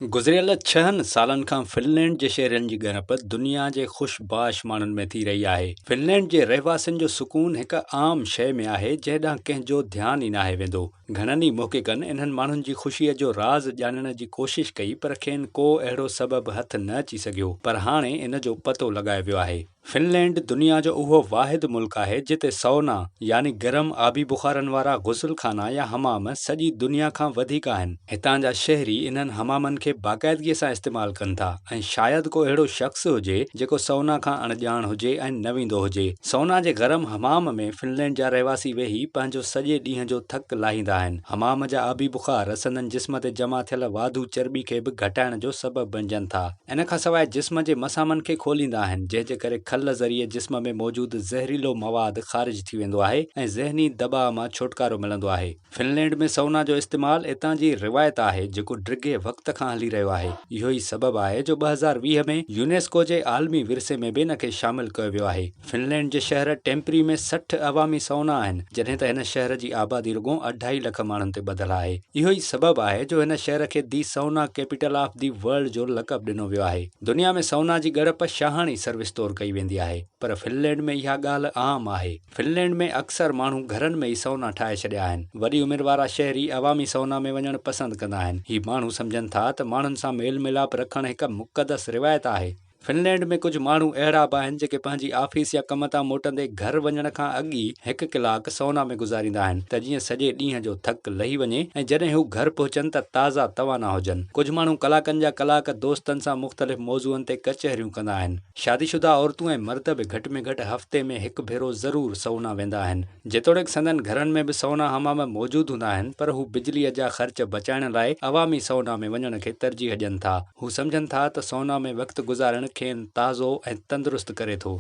گذريل ڇهن سالن کان فنلينڊ جي شهرين جي ڳڻپ دنيا جي خوش باش ماڻهن ۾ ٿي رهي آهي. فنلينڊ جي رهواسين جو سڪون هڪ عام شيء ۾ آهي جنهن ڏانهن ڪنهن جو ڌيان ئي ناهي ويندو. گهڻن ئي محققن انهن ماڻهن جي خوشيء جو راز ڄاڻڻ جي ڪوشش ڪئي پر کين ڪو اهڙو سبب هٿ نه اچي سگهيو پر هاڻي ان جو پتو لڳايو ويو آهي. فنلينڊ دنيا جو اهو واحد ملڪ آهي جتي سونا يعني گرم آبي بخارن وارا غسل خانا يا حمام سڄي دنيا کان وڌيڪ آهن. هتان جا شهري انهن حمامن کي باقاعدگي سان استعمال ڪن ٿا ۽ شايد ڪو اهڙو شخص هجي جيڪو سونا کان اڻڄاڻ هجي ۽ نه ويندو هجي. سونا جي گرم حمام ۾ فنلينڊ جا رهواسي ويهي پنهنجو سڄي ڏينهن جو ٿڪ لاهيندا آهن. حمام جا آبي بخار سندن جسم تي جمع ٿيل واڌو چرٻي کي به گهٽائڻ جو سبب بڻجن ٿا. ان کان سواء جسم جي مسامن کي کوليندا آهن، جنهن جي ڪري کل ذريعي جسم ۾ موجود زهريلو مواد خارج ٿي ويندو آهي ۽ ذهني دٻاء مان ڇوٽڪارو ملندو آهي. فنلينڊ ۾ سونا جو استعمال اتان جي روايت آهي، جيڪو ڊگهي وقت کان هلي رهيو آهي. اهو ئي سبب آهي جو 2020 ۾ يونيسڪو جي عالمي ورثي ۾ به ان کي شامل ڪيو ويو آهي. فنلينڊ جي شهر ٽيمپري ۾ 60 عوامي سونا آهن، جڏهن ته هن شهر جي آبادي رڳو اڍائي لک ماڻهن تي ٻڌل آهي. اهو ئي سبب آهي جو هن شهر کي the sauna capital of the world جو لقب ڏنو ويو آهي. دنيا ۾ سونا جي ڳڻپ شاهاڻي سروس طور ڪئي ويندي آهي، پر فنلينڊ ۾ اها ڳالهه عام آهي. فنلينڊ ۾ اڪثر ماڻهو گهرن ۾ ئي سونا ٺاهي ڇڏيا آهن. وڏي عمر وارا شهري عوامي سونا ۾ وڃڻ پسند ڪندا آهن. هي ماڻهو سمجهن ٿا ته ماڻهن سان ميل ميلاپ رکڻ هڪ مقدس روايت آهي. فنلينڊ ۾ ڪجهه ماڻهو اهڙا به آهن جيڪي پنهنجي آفيس يا ڪم تان موٽندي گهر وڃڻ کان اڳ ئي هڪ ڪلاڪ سونا ۾ گذاريندا آهن ته جيئن سڄي ڏينهن جو ٿڪ لهي وڃي ۽ جڏهن هو گهر پهچن ته تازا توانا هجن. ڪجهه ماڻهو ڪلاڪن جا ڪلاڪ دوستن سان مختلف موضوعن تي ڪچهريون ڪندا آهن. شادي شده عورتون ۽ مرد به گهٽ ۾ گهٽ هفتي ۾ هڪ ڀيرو ضرور سونا ويندا آهن. جيتوڻيڪ سندن گهرن ۾ به سونا حمام موجود هوندا آهن پر هو بجليء جا خرچ بچائڻ لاء عوامي سونا ۾ وڃڻ کي ترجيح ڏين ٿا. هو سمجهن ٿا ته سونا ۾ وقت گذارڻ کين تازو ۽ تندرست ڪري ٿو.